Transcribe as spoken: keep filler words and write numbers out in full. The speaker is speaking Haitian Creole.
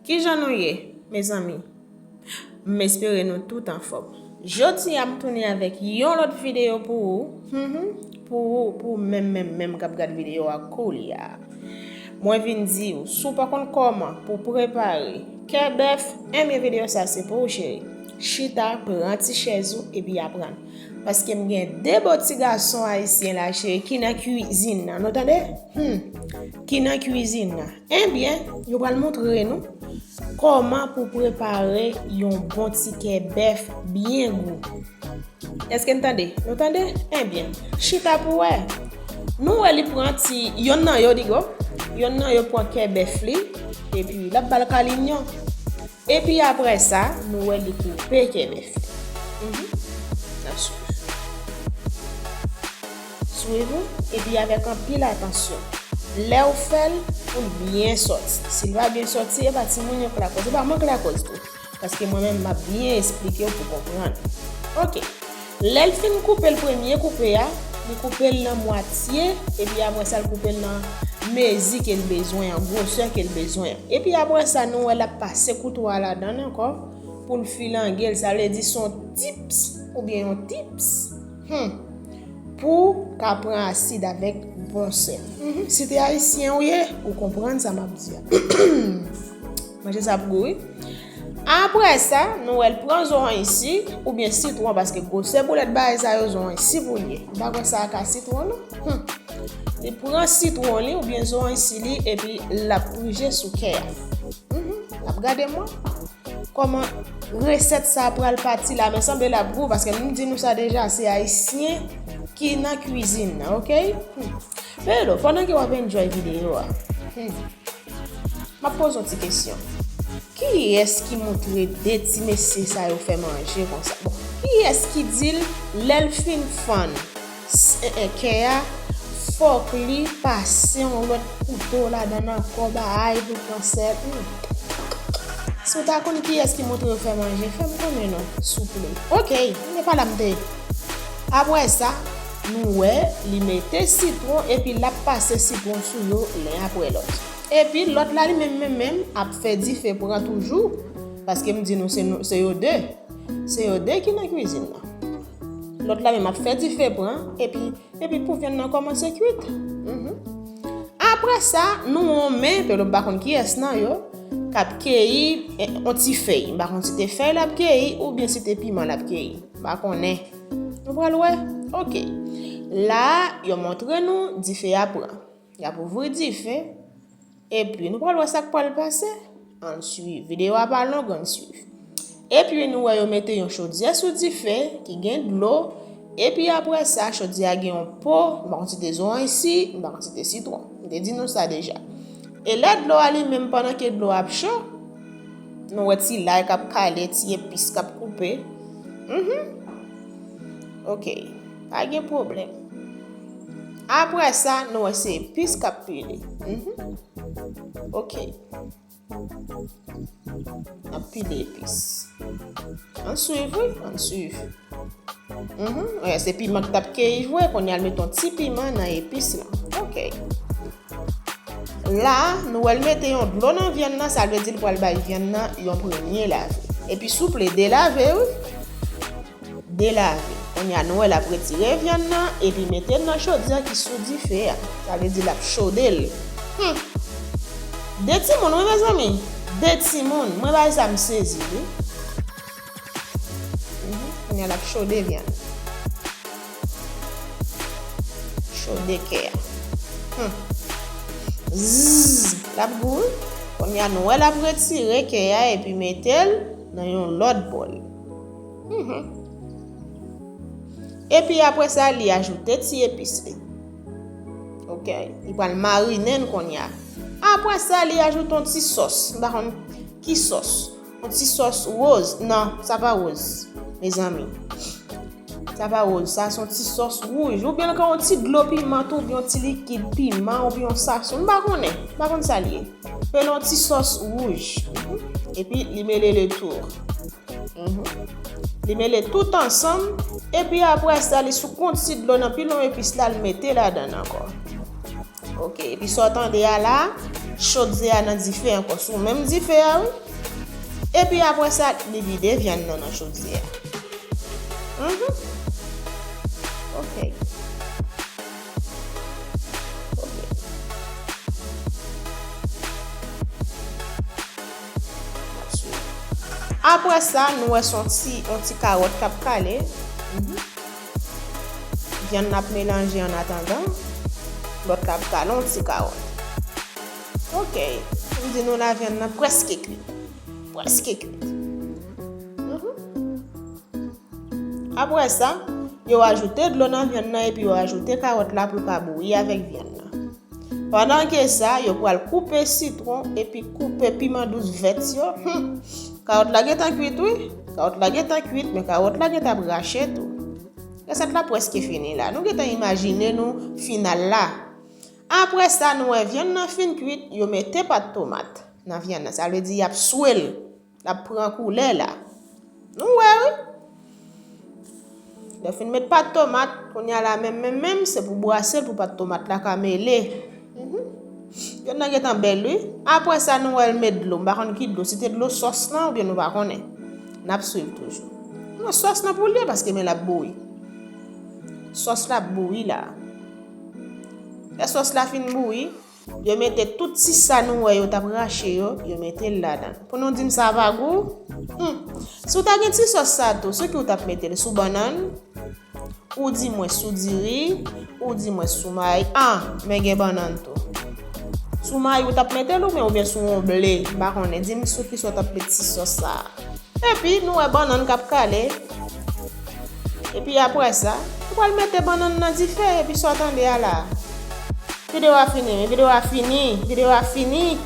Kijan nou ye, mezanmi? M espere nou tout anfòm. Jodi a, m tounen avèk yon lòt videyo pou ou. Mhm. Pou ou, pou ou menm, menm, menm k ap gad videyo a koulye a. Mwen vin di w, si w pa konn kòman pou w prepare kè bèf, enben videyo sa se pou ou, cheri. Chita, pran ti chèz ou, epi aprann. Paske m gen de bo ti gason ayisyen la, cheri, ki nan kwizin nan. Nou tande? Hmm. Ki nan kwizin nan. Ebyen, yo pral montre nou kòman pou prepare yon bon ti kè bèf byen gou. Èske n tande? Nou tande? Ebyen, chita pou wè. Nou wè li pran ti, yonn nan yo, digo, yonn nan yo pran kè bèf li, epi l ap ba l kalinyon. Epi apre sa, nou wè li koupe kè bèf li. Mhm. N ap swiv. Swiv ou, epi avèk anpil atansyon. Lè w fè l, pou l byen sòti. Si l pa byen sòti, e pa timoun yo k lakòz, e pa mwen k lakòz tou. Paske mwen menm, m ap byen esplike w pou w konprann. Oke. Lè l fin koupe l premye koupe a, li koupe l nan mwatye, epi apre sa, l koupe l nan mezi ke l bezwen an, gwosè ke l bezwen an. Epi apre sa, nou wè l ap pase kouto a ladan l ankò pou l filange l. Sa vle di se yon tips oubyen yon tips, hmm, pou w ka pran asid avèk bon sèl. Mhm. Si te ayisyen ou ye, ou konprann sa m ap di a. Manje sa ap gou, wi. Apre sa, nou wè l pran zoranj si, oubyen sitwon, paske gwosè boulèt bagay sa yo, zoranj si pou l ye. M pa kwè sa ak sitwon, non. Hmm. Li pran sitwon li, oubyen zoranj si li, epi l ap prije sou kè a. Mhm. L ap gade mwen. Kòman resèt sa pral pati la, men sanble l ap gou, paske m di nou sa deja, se ayisyen ki nan kwizin nan, oke? Hmm. Pero, pandan ke w ap enjoy videyo a, hmm, m ap poze yon ti kesyon. Kiyès ki montre de ti mesye sa yo fè manje konsa? Bon, kiyès ki di l lè l fin fann s-, e, e, kè a, fòk li pase yon lòt kouto ladan l ankò, bay pou l pran sèl? Hmm. Si w ta konn kiyès ki montre yo fè manje, fè m konnen non, souple. Oke, se pa la m te ye. Apre sa, nou wè, li mete sitwon epi l ap pase sitwon sou yo len apre lòt. Epi lòt la, li menm, menm, menm, ap fè dife pran toujou. Paske m di nou, se nou, se yo de. Se yo de ki nan kwizin nan. Lòt la menm ap fè dife pran, epi, epi pou vyann nan kòmanse kwit. Mhm. Apre sa, nou wè yon men, pero m pa konn kiyès nan yo, k ap keyi, eh, yon ti fèy. M pa konn si te fèy l ap keyi, oubyen si te piman l ap keyi. M pa konnen. Nou pral wè? Oke. La, yo montre nou dife a pran. Y ap ouvri dife. Epi, nou pral wè sa k pral pase. Ann swiv. Videyo a pa long, ann swiv. Epi, nou wè yo mete yon chodyè sou dife ki gen dlo. Epi, apre sa, chodyè a gen yon po. M pa konn si te zoranj si, m pa konn si te sitwon. M te di nou sa deja. E lè dlo a li menm, pandan ke dlo a ap cho, nou wè ti lay k ap kale, ti epis k ap koupe. Mhm. Oke. Pa gen pwoblèm. Apre sa, nou wè se epis k ap pile. Mhm. Oke. N ap pile epis. Ann swiv, wi, ann swiv. Mhm. Wè, se piman ki t ap keyi vre, kounye a l met yon ti piman nan epis la. Oke. La, nou wè l mete yon dlo nan vyann nan, sa vle di l pral bay vyann nan yon premye lave. Epi souple, delave, wi. Delave. Kounye a, nou wè l ap retire vyann nan epi mete l nan chodyè ki sou dife a. Sa vle di l ap chode l. Hmm. De timoun, wi, mezanmi. De timoun. Mwen, bagay sa m sezi, wi. Mhm. Kounye a, l ap chode vyann. Chode kè a. Hmm. Zzz, l ap gou, wi. Kounye a, nou wè l ap retire kè a epi mete l nan yon lòt bòl. Mhm. Epi apre sa, li ajoute ti epis li. Oke, li pral marinen l kounye a. Apre sa, li ajoute yon ti sòs. M pa konn ki sòs. Yon ti sòs woz. Non, sa pa woz, mezanmi. Sa pa woz, sa se yon ti sòs wouj. Oubyen l ka yon ti dlo piman tou, oubyen yon ti likid piman, oubyen yon sason. M pa konnen. M pa konn sa l ye. Fè l yon ti sòs wouj. Mhm. Epi li mele le tou. Mhm. Li mele tout ansanm. Epi apre sa, li sou konn ti dlo nan pilon epis la, l mete ladan l ankò. Oke, epi sa w tande a la, chodyè a nan dife ankò, sou menm dife a, wi. Epi apre sa, li vide vyann nan nan chodyè a. Mhm. Ok. Ok. Apre sa, nou wè se yon ti, yon ti kawòt k ap kale. Mhm. Vyann n ap melanje an atandan. Lòt la ap kale yon ti kawòt. Ok. M di nou la, vyann nan prèske kwit. Prèske kwit. Mhm. Apre sa, yo ajoute dlo nan vyann nan epi yo ajoute kawòt la pou l pa bouyi avèk vyann nan. Pandan ke sa, yo pral koupe sitwon epi koupe piman dous vèt yo. Hmm. Kawòt la gentan kwit, wi. Kawòt la gentan kwit, men kawòt la gentan ap rache tou. Resèt la prèske fini la. Nou gentan imajine nou final la. Apre sa, nou wè vyann nan fin kwit, yo mete pat tomat nan vyann nan. Sa vle di y ap swe l. L ap pran koulè la. Nou wè, wi. Lè fin met pat tomat, kounye a la menm, menm, menm, se pou brase l pou pat tomat la ka mele. Mhm. Vyann nan gentan bèl, wi. Apre sa, nou wè l met dlo. M pa konn ki dlo. Si te dlo sòs lan, oubyen nou pa konnen. N ap swiv toujou. Non, sòs lan pou l ye, paske men l ap bouyi. Sòs la ap bouyi la. Lè sòs la fin bouyi, yo mete tout ti sa nou wè yo t ap rache yo, yo mete l ladan. Pou nou di m sa pa gou? Hmm. Si w ta gen ti sòs sa tou, sou ki w t ap mete l? Sou bannann? Ou di mwen sou diri? Ou di mwen sou mayi? Ah, men gen bannann tou. Sou mayi ou t ap mete l oubyen, oubyen sou yon ble? M pa konnen. Di m sou ki sa w t ap met ti sòs sa a. Epi, nou wè bannann k ap kale. Epi apre sa, nou pral mete bannann nan dife, epi sa w tande a la. Videyo a fini, wi, videyo a fini, videyo a fini.